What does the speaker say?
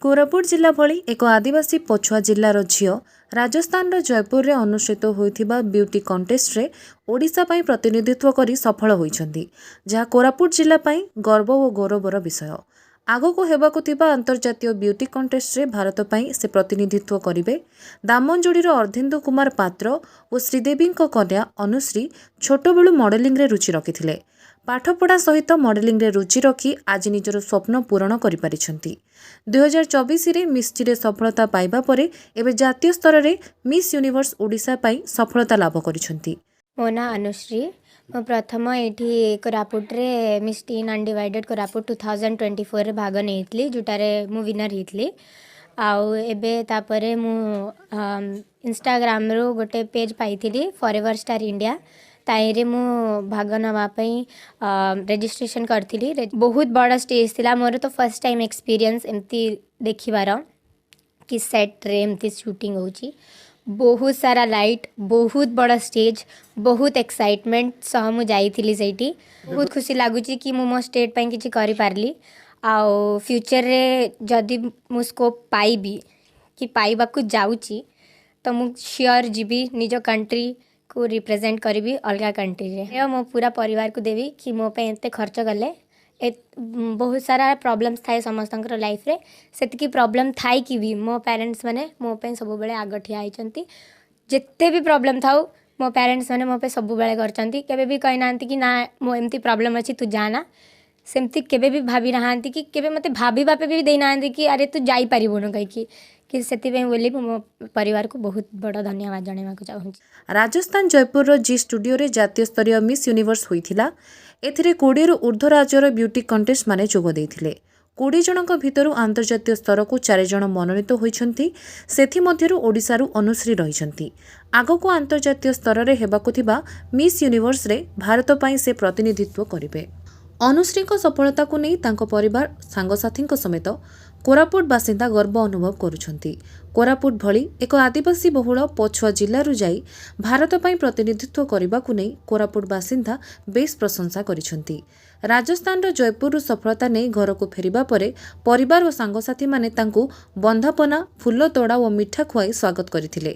କୋରାପୁଟ ଜିଲ୍ଲା ଭଳି ଏକ ଆଦିବାସୀ ପଛୁଆ ଜିଲ୍ଲାର ଝିଅ ରାଜସ୍ଥାନର ଜୟପୁରରେ ଅନୁଷ୍ଠିତ ହୋଇଥିବା ବ୍ୟୁଟି କଣ୍ଟେଷ୍ଟରେ ଓଡ଼ିଶା ପାଇଁ ପ୍ରତିନିଧିତ୍ୱ କରି ସଫଳ ହୋଇଛନ୍ତି, ଯାହା କୋରାପୁଟ ଜିଲ୍ଲା ପାଇଁ ଗର୍ବ ଓ ଗୌରବର ବିଷୟ। ଆଗକୁ ହେବାକୁ ଥିବା ଅନ୍ତର୍ଜାତୀୟ ବ୍ୟୁଟି କଣ୍ଟେଷ୍ଟରେ ଭାରତ ପାଇଁ ସେ ପ୍ରତିନିଧିତ୍ୱ କରିବେ। ଦାମନଯୋଡ଼ିର ଅର୍ଦ୍ଧେନ୍ଦୁ କୁମାର ପାତ୍ର ଓ ଶ୍ରୀଦେବୀଙ୍କ କନ୍ୟା ଅନୁଶ୍ରୀ ଛୋଟବେଳୁ ମଡେଲିଂରେ ରୁଚି ରଖିଥିଲେ। ପାଠପଢ଼ା ସହିତ ମଡେଲିଂରେ ରୁଚି ରଖି ଆଜି ନିଜର ସ୍ୱପ୍ନ ପୂରଣ କରିପାରିଛନ୍ତି। 2024ରେ ମିସ୍ ଟିରେ ସଫଳତା ପାଇବା ପରେ ଏବେ ଜାତୀୟ ସ୍ତରରେ ମିସ୍ ୟୁନିଭର୍ସ ଓଡ଼ିଶା ପାଇଁ ସଫଳତା ଲାଭ କରିଛନ୍ତି। ମୋ ନାଁ ଅନୁଶ୍ରୀ। ମୁଁ ପ୍ରଥମ ଏଇଠି କୋରାପୁଟରେ ମିସ୍ ଟିନ୍ ଅନଡିଭାଇଡେଡ଼ କୋରାପୁଟ 2024ରେ ଭାଗ ନେଇଥିଲି, ଯେଉଁଟାରେ ମୁଁ ୱିନର୍ ହେଇଥିଲି। ଆଉ ଏବେ ତାପରେ ମୁଁ ଇନଷ୍ଟାଗ୍ରାମରୁ ଗୋଟେ ପେଜ୍ ପାଇଥିଲି, ଫରେଭର୍ ଷ୍ଟାର୍ ଇଣ୍ଡିଆ। ତାହିଁରେ ମୁଁ ଭାଗ ନେବା ପାଇଁ ରେଜିଷ୍ଟ୍ରେସନ୍ କରିଥିଲି। ବହୁତ ବଡ଼ ଷ୍ଟେଜ୍ ଥିଲା। ମୋର ତ ଫାର୍ଷ୍ଟ ଟାଇମ୍ ଏକ୍ସପିରିଏନ୍ସ ଏମିତି ଦେଖିବାର କି ସେଟ୍ରେ ଏମିତି ସୁଟିଂ ହେଉଛି। ବହୁତ ସାରା ଲାଇଟ୍, ବହୁତ ବଡ଼ ଷ୍ଟେଜ୍, ବହୁତ ଏକ୍ସାଇଟମେଣ୍ଟ ସହ ମୁଁ ଯାଇଥିଲି ସେଇଠି। ବହୁତ ଖୁସି ଲାଗୁଛି କି ମୁଁ ମୋ ଷ୍ଟେଟ୍ ପାଇଁ କିଛି କରିପାରିଲି। ଆଉ ଫ୍ୟୁଚର୍ରେ ଯଦି ମୁଁ ସ୍କୋପ୍ ପାଇବି କି ପାଇବାକୁ ଯାଉଛି, ତ ମୁଁ ସିଓର ଯିବି, ନିଜ କଣ୍ଟ୍ରିକୁ ରିପ୍ରେଜେଣ୍ଟ କରିବି ଅଲଗା କଣ୍ଟ୍ରିରେ। ମୋ ପୁରା ପରିବାରକୁ ଦେବି କି ମୋ ପାଇଁ ଏତେ ଖର୍ଚ୍ଚ କଲେ। ବହୁତ ସାରା ପ୍ରୋବ୍ଲେମ୍ସ ଥାଏ ସମସ୍ତଙ୍କର ଲାଇଫ୍ରେ। ସେତିକି ପ୍ରୋବ୍ଲେମ୍ ଥାଇକି ବି ମୋ ପ୍ୟାରେଣ୍ଟସ୍ ମାନେ ମୋ ପାଇଁ ସବୁବେଳେ ଆଗ ଠିଆ ହେଇଛନ୍ତି। ଯେତେ ବି ପ୍ରୋବ୍ଲେମ୍ ଥାଉ, ମୋ ପ୍ୟାରେଣ୍ଟସ୍ ମାନେ ମୋ ପାଇଁ ସବୁବେଳେ କରିଛନ୍ତି। କେବେ ବି କହିନାହାନ୍ତି କି ନା, ମୋ ଏମିତି ପ୍ରୋବ୍ଲେମ୍ ଅଛି, ତୁ ଯାଆନା। ସେମିତି କେବେ ବି ଭାବି ନାହାନ୍ତି କି କେବେ ମୋତେ ଭାବିବା ପାଇଁ ବି ଦେଇନାହାନ୍ତି କି ଆରେ, ତୁ ଯାଇପାରିବୁନୁ କହିକି କି। ସେଥିପାଇଁ ବୋଲି ମୁଁ ମୋ ପରିବାରକୁ ବହୁତ ବଡ଼ ଧନ୍ୟବାଦ ଜଣାଇବାକୁ ଚାହୁଁଛି। ରାଜସ୍ଥାନ ଜୟପୁରର ଜି ଷ୍ଟୁଡିଓରେ ଜାତୀୟ ସ୍ତରୀୟ ମିସ୍ ୟୁନିଭର୍ସ ହୋଇଥିଲା। ଏଥିରେ 20ରୁ ଉର୍ଦ୍ଧ୍ୱ ରାଜ୍ୟର ବ୍ୟୁଟି କଣ୍ଟେଷ୍ଟମାନେ ଯୋଗ ଦେଇଥିଲେ। 20 ଜଣଙ୍କ ଭିତରୁ ଆନ୍ତର୍ଜାତୀୟ ସ୍ତରକୁ ଚାରି ଜଣ ମନୋନୀତ ହୋଇଛନ୍ତି। ସେଥିମଧ୍ୟରୁ ଓଡ଼ିଶାରୁ ଅନୁଶ୍ରୀ ରହିଛନ୍ତି। ଆଗକୁ ଆନ୍ତର୍ଜାତୀୟ ସ୍ତରରେ ହେବାକୁ ଥିବା ମିସ୍ ୟୁନିଭର୍ସରେ ଭାରତ ପାଇଁ ସେ ପ୍ରତିନିଧିତ୍ୱ କରିବେ। ଅନୁଶ୍ରୀଙ୍କ ସଫଳତାକୁ ନେଇ ତାଙ୍କ ପରିବାର, ସାଙ୍ଗସାଥୀଙ୍କ ସମେତ କୋରାପୁଟ ବାସିନ୍ଦା ଗର୍ବ ଅନୁଭବ କରୁଛନ୍ତି। କୋରାପୁଟ ଭଳି ଏକ ଆଦିବାସୀ ବହୁଳ ପଛୁଆ ଜିଲ୍ଲାରୁ ଯାଇ ଭାରତ ପାଇଁ ପ୍ରତିନିଧିତ୍ୱ କରିବାକୁ ନେଇ କୋରାପୁଟ ବାସିନ୍ଦା ବେଶ୍ ପ୍ରଶଂସା କରିଛନ୍ତି। ରାଜସ୍ଥାନର ଜୟପୁରରୁ ସଫଳତା ନେଇ ଘରକୁ ଫେରିବା ପରେ ପରିବାର ଓ ସାଙ୍ଗସାଥୀମାନେ ତାଙ୍କୁ ବନ୍ଦାପନା, ଫୁଲ ତୋଡ଼ା ଓ ମିଠା ଖୁଆଇ ସ୍ୱାଗତ କରିଥିଲେ।